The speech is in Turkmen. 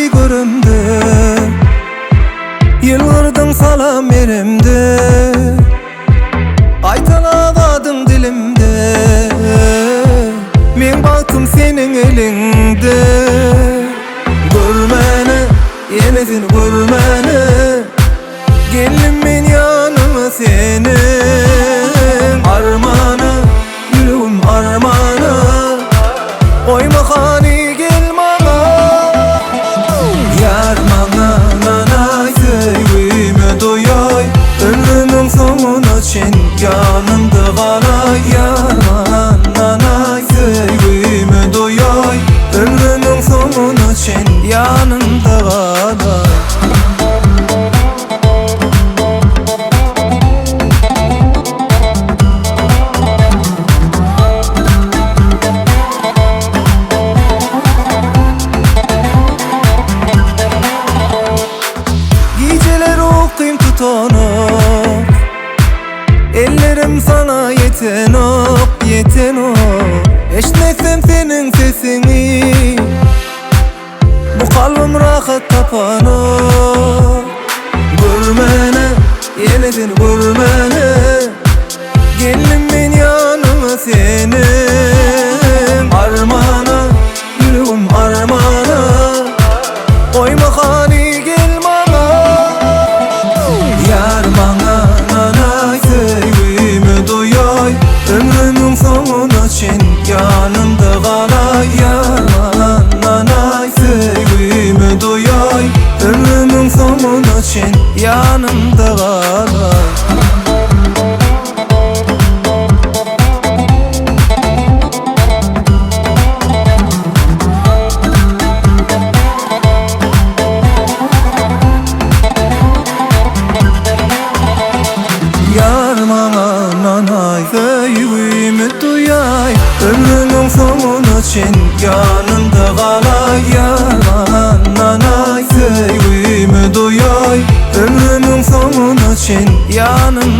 Ilki göremde Ýylgyrdyň salam beremde Gaýtalap adyň dilimde Meň bagtym seniň eliňde Görmäne, ýene seni görmäne Geldim men ýanyňa seniň Armana, ýüregim armana Goýma hany gel maňa Ýar maňa nanaý söýgimi duýaý Ömrümiň soňuna çen ýanymda galaý Ýar maňa nanaý söýgimi duýaý Ömrümiň soňuna çen ýanymda galaý. Gijeler ukym tutanok Ellerim sana ýetenok, ýetenok Eşitmesem seniň sesiňi Bu kalbym rahat tapanok Görmäne, ýene seni görmäne Geldim men ýanyňa seniň Armana, ýüregim armana Goýma hany gel maňa Ýar maňa nanaý söýgimi duýaý Ömrümiň soňuna çen ýanymda galaý Ýar maňa nanaý söýgimi duýaý Ömrümiň soňuna çen ýanymda galaý. Ýar maňa nanaý söýgimi duýaý Ömrümiň soňuna çen ýanymda galaý Ýar maňa nanaý söýgimi duýaý Ömrümiň soňuna çen ýanymda.